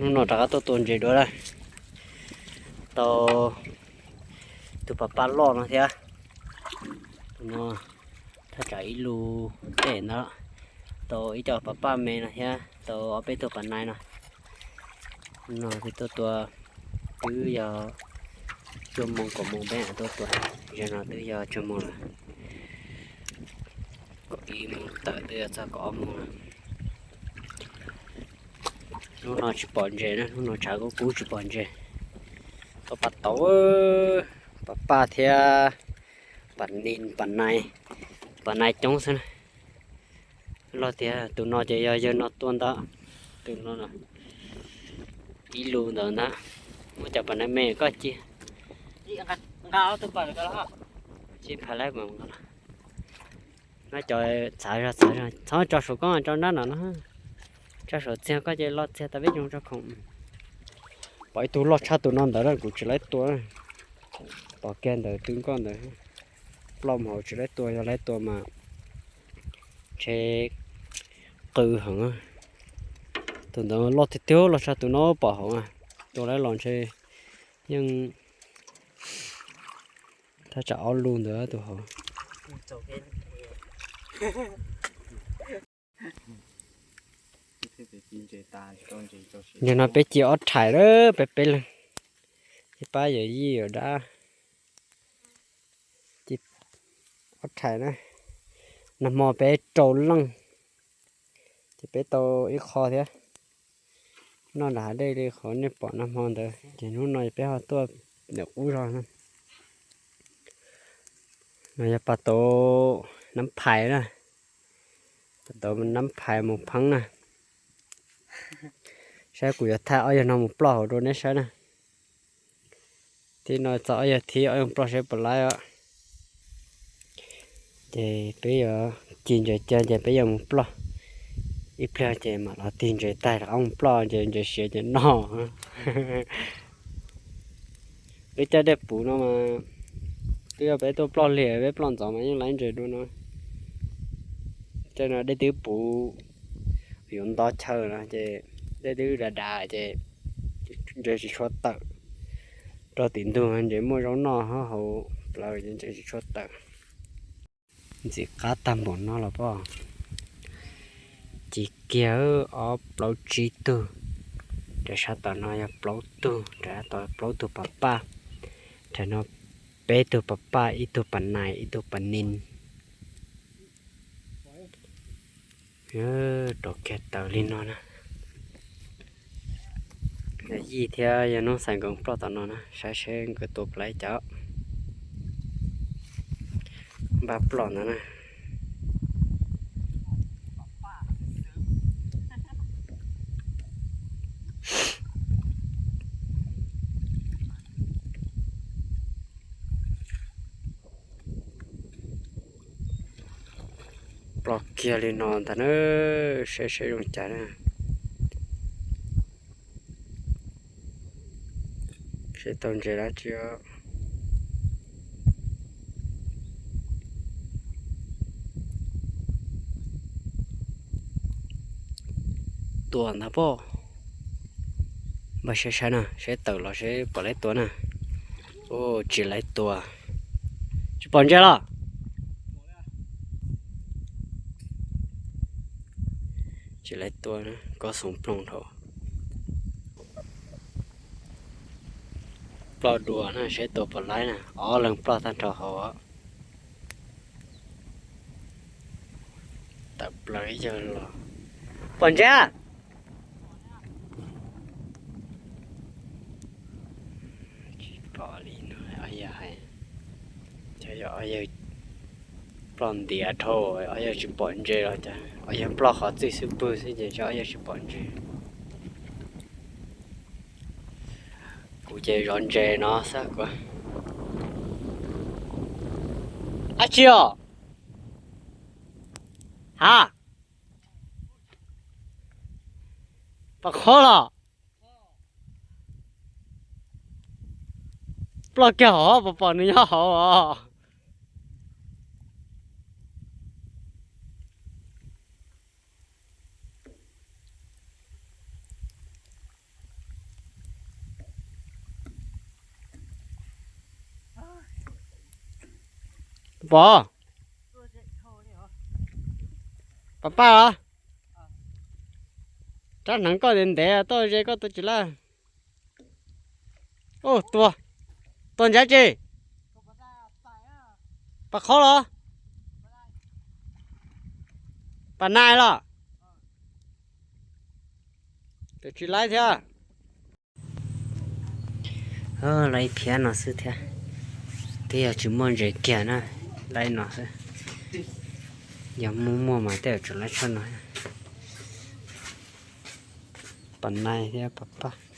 Hnub no rov qab tuaj tua ntses dua na. Tau tus pas paj loj no thiab. Tus no thaj tsam ib lus tej ntawd. Tau ib co pas paj me no thiab, tau ob peb tug pas nai no. No twb tuaj tua, twb yog cuaj moos kaum moos peb tuaj tua, zaum no twb yog cuaj moos lawm. Kaum ib moos tawm twb yog txog kaum ob moos lawm. Hnub no tsis pom ntses na, hnub no tshav kub kub tsis pom ntses. Tau pas tauv, pas paj thiab pas nis, pas nai, pas nai coob xwb na. Loj tiag, tus no ces yog yawg no tua ntag. Tus no ib lus ntawd ntag. Muab cov pas nai me koj cia. Ib phav lab mas no cov txav zog txav zog, txhob tso saum koob, tso nrab no no. Tso saum txiag koj ces lo txiag tas peb tso khoom. Pom ib tug loj tshaj tus no ntawd na, kuv tsis laib tua. Pom kiag ntawd tw nkoj ntawd. Ploj mus hauv tsis laib tua, yog laib tua mas ntshe qw heev. Tus ntawd loj tiag tiag, loj tshaj tus no pom hauv. Tua laib los ntshe yeej thaj tsam ob lus ntawd tus hauv. Yog no peb ci ob rhais lawm, peb peb leeg, ib pab yawm yij yawm dab, ci ob rhais na. Nag hmo peb rau leej, ces peb tau ib qho thiab. Noj nram hav dej li qhov nej pom nag hmo ntawd, ces hnub no peb ho tuaj ntawm qub zog na. No yog pas tauv nab phais na, pas tauv nab phais mus pheeb na. Saib kuv yuav thaij ob yawg no mus ploj hauv rau neb saib na. Thib no txog ob yawg thib ob yawg ploj seb puas laib os. Ces peb yuav ci ntses cia ces peb yuav mus ploj. Ib pliag ces mam los tig ntses taig rov qab mus ploj ces ntses siav ces noj. Wb coj dej puv no mas twb yog peb tuaj ploj liag, peb ploj ntxov mas yeej laib ntses dua no. Tej no dej twb puv yuav nto chaw no ces dej twb dav dav ces ntses tsis tshua tawm. Rau tim ntug ntses muaj zaub noj hauv plawv ces ntses tsis tshua tawm. Ntxim qab tag npaum no los pob. Ci kiag ob plaub tsib tug. Rau sab tom no yog plaub tug, rau sab tom plaub tug pas paj. Rau no peb tug pas paj, ib tug pas nais, ib tug pas nis. Rau kiag taws li no na. Yij thiab yawg Nuj Xais nkawd ploj tom no na, saib seb nkawd tua puas laib cov npaj ploj ntawd na. Ploj kiag li no ntag na, seb seb zoo cas na. Seb tau ntses dab tsi. Tua ntag pob. Npaj saib saib na, seb tawm los seb puas laib tua na. Tsis laib tua. Tsis pom ntses los? Tsis laib tua, kob xoom ploog dhau. Ploj dua na, seb tua puas laib na, ob leeg ploj tag nrho hauv. Tawm plaws ib yawg los. Pom ntses? Tsis pom li no, ob yawg hais, ob yawg ploj ntiav dhau, ob yawg tsis pom ntses los cas, ob yawg ploj qhov txwj xwb pwg xwb ces ob yawg tsis pom ntses. Kuv ces zov ntses no xwb kuv. Ab tsi os? Ha, pom qhov los? Ploj kiag hov, pom pom nws nyob hauv os. Pom. Pab paj los? Rab hneev koj ntev ntev tuaj ze koj tus tsis laj. Ua, tua, tua ntsav tsi? Pas qhob los? Pas nai los? Tus tsis laib thiab. Lawv ib phiab no xwb thiab. Twb yog tsis muaj ntses kiag na, laib no xwb. Yog muaj muaj mas tej zaum tseem laib tshaj no. Pas nai thiab pas paj.